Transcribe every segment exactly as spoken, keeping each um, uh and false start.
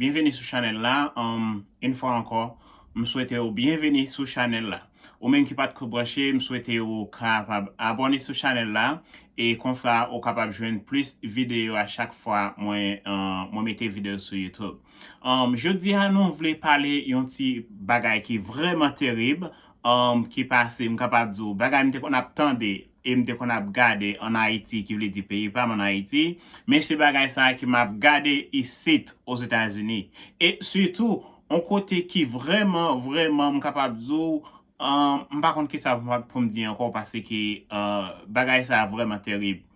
Byenveni sou chanèl la. Um, yon fwa ankò, m swete w byenveni sou chanèl la. Ou menm ki pa t ko branche, m swete w kapab abòne sou chanèl la. E konsa, ou kapab jwenn plis videyo a chak fwa mwen, uh, mwen mete videyo sou YouTube. Um, jodi a, nou vle pale yon ti bagay ki vrèman terib, um, ki pase, m kapab di w, bagay m te konn ap tande e m te konn ap gade ann Ayiti, ki vle di peyi pa m ann Ayiti, men se bagay sa a ke m ap gade isit Ozetazini. E sitou, yon kote ki vrèman, vrèman, m kapab di w, um, m pa konn kisa pou m, pou m di ankò, paske, uh, bagay sa a vrèman terib.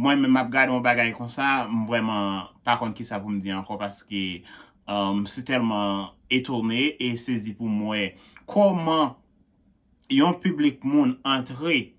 Mwen menm, m ap gade yon bagay konsa, m vrèman pa konn kisa pou m di ankò, paske, um, m si tèlman etone e sezi pou m wè kòman yon piblik moun antre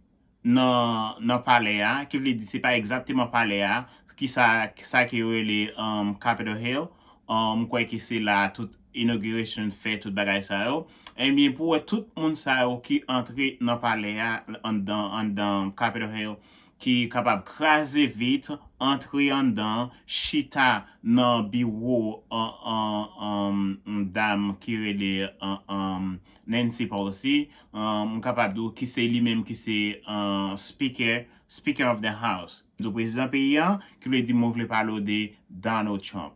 nan, nan palè a, ki vle di se pa egzakteman palè a, ki sa, sa ke yo rele, um, Capitol Hill. Um, m kwè ke se la tout inauguration fè, tout bagay sa yo. Ebyen, pou wè tout moun sa yo ki antre nan palè a, anndan, anndan Capitol Hill, ki kapab kraze vit, antre anndan, chita nan biwo an, an, an, dam ki rele an, an, Nancy Pelosi, an, m kapab di w ki se li menm ki se, an, speaker, Speaker of the House. Di w prezidan peyi an, ki vle di mwen vle pale w de Donald Trump.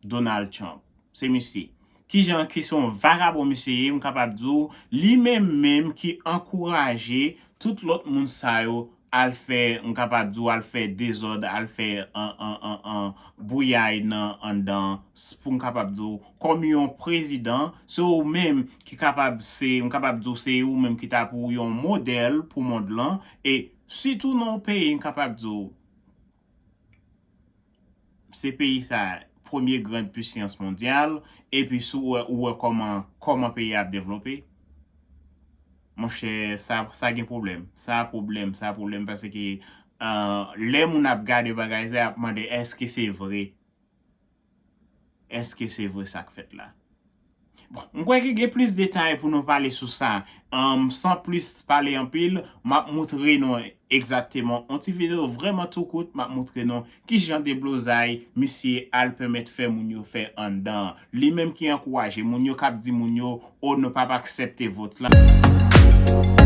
Donald Trump. Se misye. Kijan ki se yon vagabon misye ye, m kapab di w, li menm menm ki ankouraje tout lòt moun sa yo al fè, m kapab di w, al fè dezòd, al fè an, an, an, an, bouyay nan anndan, s-, pou m kapab di w, kòm yon prezidan, se ou menm ki kapab, se, m kapab di w, se ou menm ki ta pou yon modèl pou mond lan, e sitou nan yon peyi, m kapab di w, se peyi sa, premye gran pwisans mondyal, epi si w wè, ou wè kòman, kòman peyi a ap devlope, monchè, sa, sa gen pwoblèm. Sa pwoblèm, sa pwoblèm, paske, euh, lè moun ap gade bagay sa, y ap mande, èske se vre? Èske se vre sa k fèt la? Bon, m kwè ke gen plis detay pou nou pale sou sa. Anm, san plis pale anpil, m ap moutre nou egzakteman yon ti videyo vrèman tou kout, m ap moutre nou kijan deblozay misye al pèmèt fè moun yo fè anndan. Li menm ki ankouraje moun yo, k ap di moun yo, o, nou p ap aksepte vòt la.